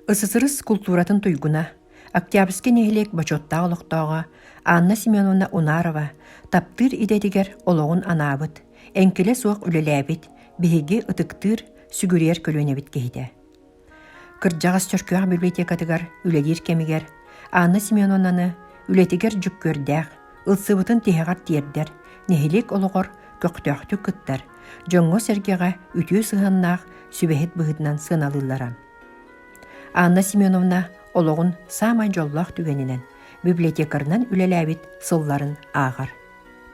СССР култууратын туйгуна, Октябрьский нэһилиэк бочуоттаах олохтооҕо Анна Семеновна Унарова таптыыр идэтигэр олоҕун анаабыт, эҥкилэ суох үлэлээбит, биһиги ытыктыыр, сүгүрүйэр көлүөнэбит киһитэ. Кырдьаҕас Чөркөөх библиотекатыгар үлэлиир кэмигэр Анна Семеновнаны үлэтигэр дьүккүөрдээх, ылсыбытын тиһэҕэр тиэрдэр, нэһилиэк олоҕор көхтөөхтүк кыттар, дьоҥҥо-сэргэҕэ үтүө сыһыаннаах сүбэһит быһыытынан сыаналыыллара. Анна Семеновна олоҕун саамай дьоллоох түгэнинэн библиотекарынан үлэлээбит сылларын ааҕар.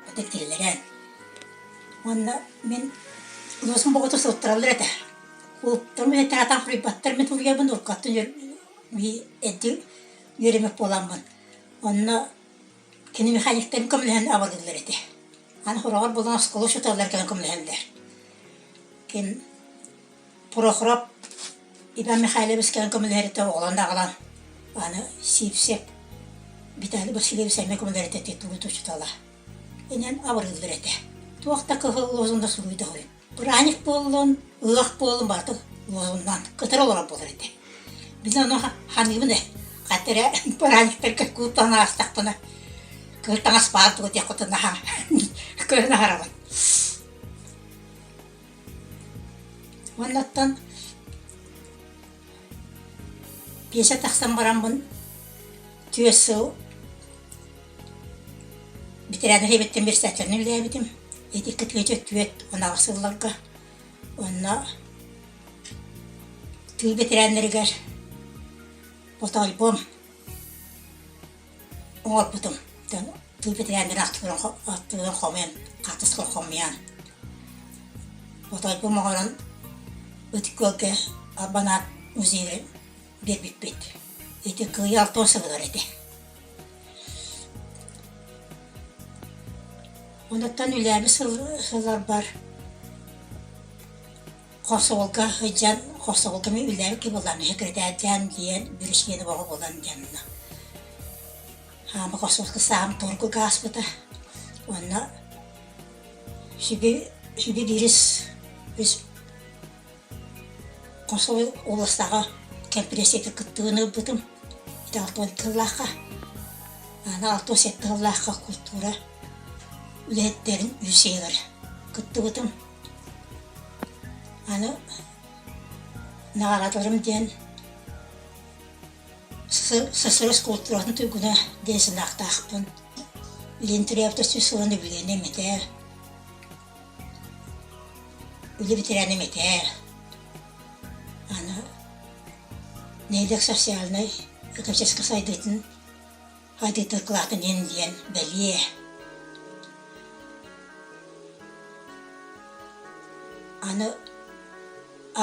Ытык Уонна мин улуусум боҕоту суруттараллар этэ. Кулуптарым үлэтин атаан суруйбаттар, мин суруйабын уруккаттан эрдэ үөрэммит буоламмын. Онно кини механиктарын көмөлөһөн абырыыллар этэ. Аны хороҕор булан оскуола учууталлара кэлэн көмөлөһөллөр. Ким Прохоров Иван Михайлович кэлэн көмөлөһөр этэ, оҕолорун аҕалан аны Сивцев Виталий Васильевич эмиэ көмөлөһөр этэ тутуу учуутала. Инэн абырыыллар этэ. Туох да кыһыл лозунга суруйда үһү. Бырааник буоллун, ыһыах буоллун барыта лозуннан кытары олорор буолар этэ. Мин ону ханыыбын ээ. Хата эрэ бырааниктарга куутан аастахпына кыһыл таҥас баар дуо диэх хотун наһаа көрөн аһарабын. Уоннаттан пьеса тахсан бараммын түөрт сыл ветеринария эбиттэн председателинэн үлэлээбитим. Ити икки 48 сылларга онно тыыл ветераннарыгар фотоальбом оҥорбутум. Тыыл ветераннарын ахтыыларын хомуйан, хаартыскаларын хомуйан фотоальбом оҥорон Ытык Күөлгэ Албан аат музейыгар биэрбиппит. Ити Кыайыы алтан сылыгар этэ. Онуттан үлээбит сылларбар Хосуолга сылдьан, Хосуолга мин үлээбит киһи буоллаҕым, секретарьдаан диэн бүрүсүнү бөҕө буолан диэн Хаама Хосуолга саам торгуга ааспыта. Уонна сүбэ сүбэ биирис үс Хосуол улуустааҕы кэмпириэссийэтэ кыттыыны ылбытым. Ити 60 тыллаахха, аны 67 тыллаахха култуура үлэһиттэрин үс ыйыгар кыттыбытым. Аны наҕараадаларым диэн СССР култууратын туйгуна диэн санаахтаахпын. Ленин төрөөбүтэ сүүс сылын үбүлүөйүнэн мэтээл. Үлэ ветерана мэтээл. Аны нэһилиэк социальнай экономическай сайдыытын сайдыытын кылаатын иһин диэн бэлиэ. Аны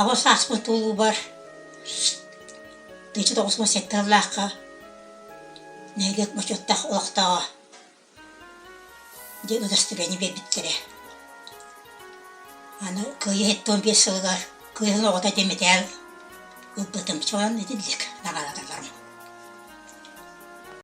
аҕыс ааспыт туолуубар 1997 сыллаахха нэһилиэк бочуоттаах олохтооҕо диэн удостоверение биэрбиттэрэ. Аны Кыайыы 75 сылыгар кыыһын оҕото диэн мэтээл ылбытым. Чуолаан итинник наҕараада.